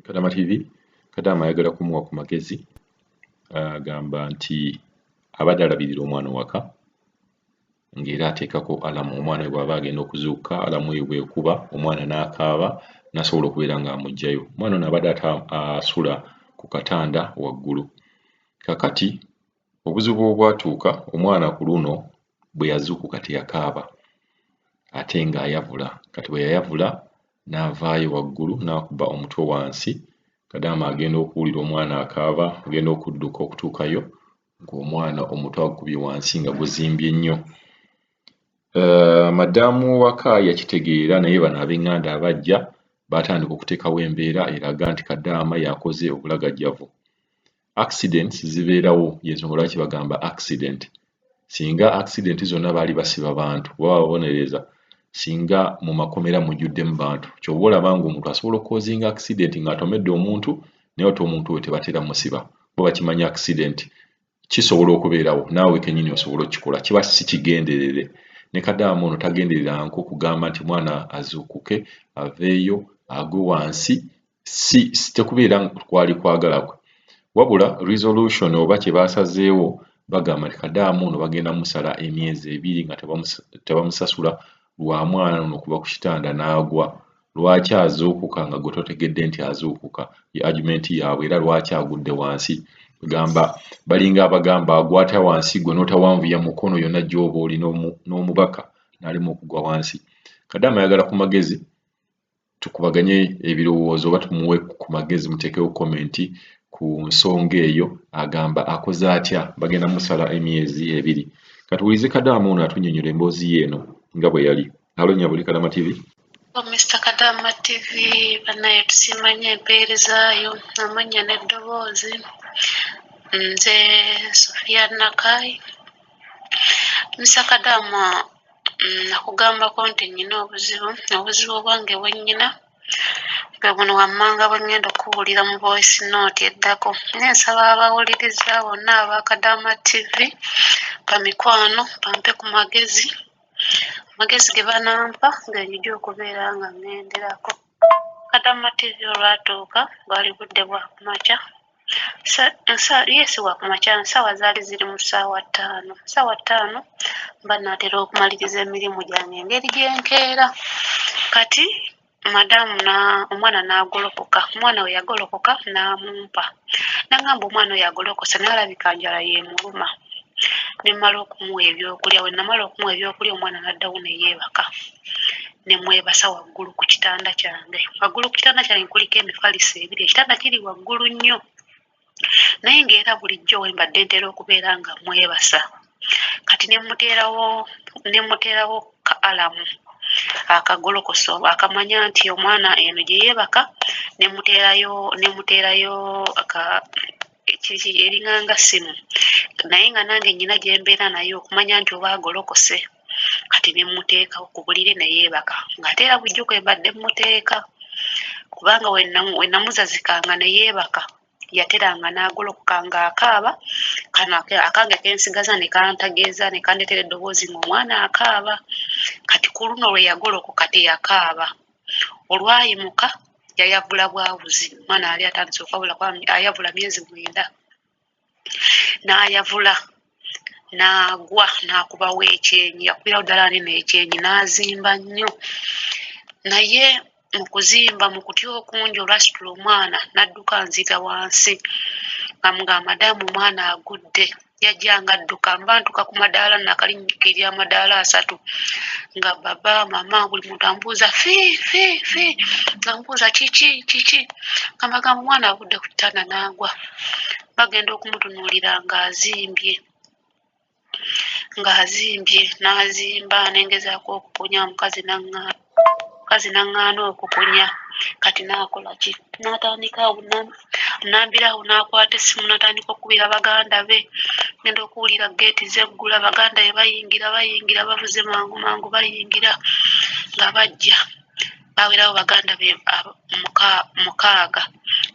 Kadama TV, Kadama ayagala kumuwa ku magezi. Agamba nti abadde alabirira omwana waka ng'era ateekako alamu omwana we bw'aba agenda okuzuukuka, alamu eyo bw'ekuba omwana n'akaaba n'asobola okubeera ng'amuggyayo. Omwana ono abadde asula ku katanda waggulu. Kaakati obuzibu obwatuuka omwana ku luno bwe yazuukuka teyakaaba ate ng'ayavula. Kati bwe yayavula n'avaayo waggulu n'akuba omutwe wansi. Kadaama agenda okuwulira omwana akaaba, agenda okudduka okutuukayo ng'omwana omutwe agukubye wansi nga guzimbye nnyo. Madaamu waka yakitegeera naye bano ab'eŋŋanda abajja baatandika okuteekawo embeera eraga nti Kadaama y'akoze obulagajjavu. Accidents zibeerawo y'ensonga lwaki bagamba accident. Singa accident zonna baali basiba bantu oba bababonereza singa mu makomera mujjuddemu bantu. Ky'oba olaba ng'omuntu asobola okukozinga accident ng'atomedde omuntu naye ate omuntu oyo tebatera musiba. Bo bakimanyi accident kisobola okubeerawo naawe kennyini osobola okukikola kiba si kigenderere. Ne Kadaama ono tagendererangako kugamba nti mwana azuukuke aveeyo agwe wansi si tekubeera kwali kwagala kwe. Wabula resolution oba kye baasazeewo bagamba nti Kadaama ono bagenda musala emyezi 2 nga tebamusasula lwa mwana ono okuva ku kitanda n'agwa. Lwaki azuukuka nga gwe totegedde nti azuukuka? Ye argument yaabwe era lwaki agudde wansi? Gamba balinga abagamba agwata wansi gwe n'otawanvuya mukono yonna gy'oba oli n'omubaka n'alema okugwa wansi. Kadaama ayagala ku magezi tukubaganye ebirowoozo oba tumuwe ku magezi muteekewo komenti ku nsonga eyo agamba akoze atya bagenda musala emyezi 2. Katuwulize Kadaama ono atunnyonnyola emboozi ye eno nga bwe yali. Halo nnyabo oli Kadaama TV. Mr Kadaama TV bannaye tusiima nnyo empeerezaayo amannya n'eddoboozi. Nze Sofia Nakai. Mr Kadaama nakugambako nti nnyina obuzibu, obuzibu obwange bwe nnyina bwe buno wammanga bwe ŋŋenda okukubuulira mu voice note eddako. Naye nsaba abawuliriza bonna aba Kadaama TV bamikwano bampe ku magezi, amagezi ge banampa ge njija okubeera nga ŋŋenderako. Kadaama TV olwatuuka bwali budde bwa kumakya yes bwa kumakya ssaawa zaali ziri mu ssaawa 5. Ssaawa 5 mba naatera okumaliriza emirimu gyange engeri gye nkeera. Kati madaamu omwana n'agolokoka, omwana we yagolokoka n'amumpa. N'aŋŋamba omwana oyo agolokose naye alabika njala y'emuluma. Ne mmala okumuwa ebyokulya, bwe namala okumuwa ebyokulya omwana n'addawo ne yeebaka. Ne mwebasa waggulu ku kitanda kyange. Waggulu ku kitanda kyange kuliko emifaliso 2, ekitanda kiri waggulu nnyo. Naye ng'era bulijjo we mbadde ntera okubeera nga mwebasa. Kati ne mmuteerawo ka alamu akagolokoso akamanya nti omwana eno gye yeebaka ne mmuteerayo eringanga ssimu naye nga nange nnyina gye mbeera naye okumanya nti oba agolokose. Kati ne mmuteekawo ku buliri ne yeebaka ng'ate era bulijjo kwe mbadde mmuteeka kubanga we namuzazikanga ne yeebaka yateranga n'agolokoka ng'akaaba kano akange ke nsigaza ne kantegeeza ne kandeetera eddoboozi ng'omwana akaaba. Kati ku luno lwe yagolokoka teyakaaba, olwayimuka yayavula bwavuzi, omwana yali atandise okwavula kuba ayavula myezi 9 n'ayavula n'agwa n'akubawo ekyenyi, yakubirawo ddala nene ekyenyi n'azimba nnyo. Naye mu kuzimba mu kutya okungi olwasitula omwana n'adduka nzira wansi nga mugamba madaamu omwana agudde. Yajja ng'adduka mba ntuuka ku madaala nakalinnyikirira amadaala 3 nga baba mama buli muntu ambuuza fi fi fi ng'ambuuza kiki kiki nga mbagamba omwana agudde ku kitanda n'agwa. Bagenda okumutunuulira ng'azimbye n'azimba ne ngezaako okukunya omukazi n'aŋŋaana okukunya. Kati n'akola ki? N'atandika awo nnambira awo n'akwata essimu n'atandika okukubira baganda be. Ngenda okuwulira geeti zeggula baganda be bayingira bavuze mangu mangu bayingira nga bajja. Baawerawo baganda be 6,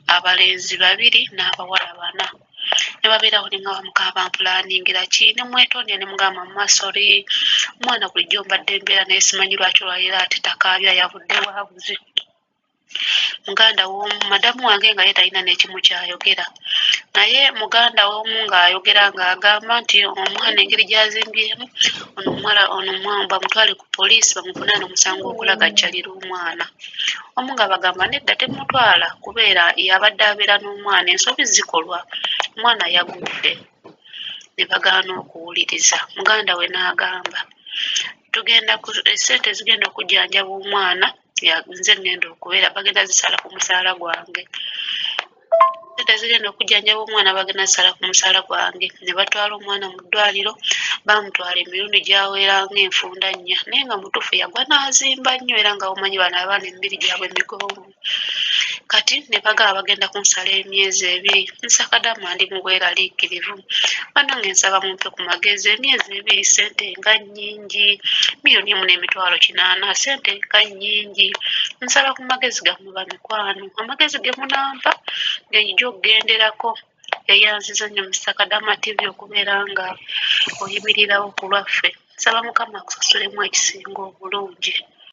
abalenzi 2 n'abawala 4. Ne babeerawo ne ŋŋamba mukama bampulaaningira ki? Ne mwetondera ne mugamba mama sorry, omwana bulijjo mbadde mbeera naye simanyi lwaki olwaleero ate takaabya yavudde bwabuzi. Muganda w'omu madamu wange nga ye talina n'ekimu ky'ayogera, naye muganda w'omu ng'ayogera ng'agamba nti omwana engeri gy'azimbyemu ono omuwala ono bamutwale ku poliisi bamuvunaane omusango gw'okulagajjalira omwana. Omu ng'abagamba nedda temutwala kubeera y'abadde abeera n'omwana, ensobi zikolwa, omwana yagudde. Ne bagaana okuwuliriza. Muganda we n'agamba tugenda ku essente ezigenda okujjanjaba omwana nze ngenda okubeera bagenda zisala ku musaala gwange. Ssente ezigenda okujjanjaba omwana bagenda zisala ku musaala gwange. Ne batwala omwana mu ddwaliro, baamutwala emirundi gyawera ng'enfunda nnya naye nga mutuufu yagwa n'azimba nnyo era nga omanyi bano abaana emibiri gyabwe migonvu. Kati ne bagamba bagenda kunsala emyezi ebiri. Nsakadama ndi mu bweraliikirivu. Bannange nsaba mumpe ku magezi emyezi ebiri ssente nga nnyingi, 1,800,000 ssente nga nnyingi. Nsaba ku magezi gammwe bamikwano, amagezi ge munampa ge njija okugenderako. Eyanziza nnyo Mister Kadama TV okubeera nga oyimirirawo ku lwaffe. Nsaba Mukama akusasulemu ekisinga obulungi.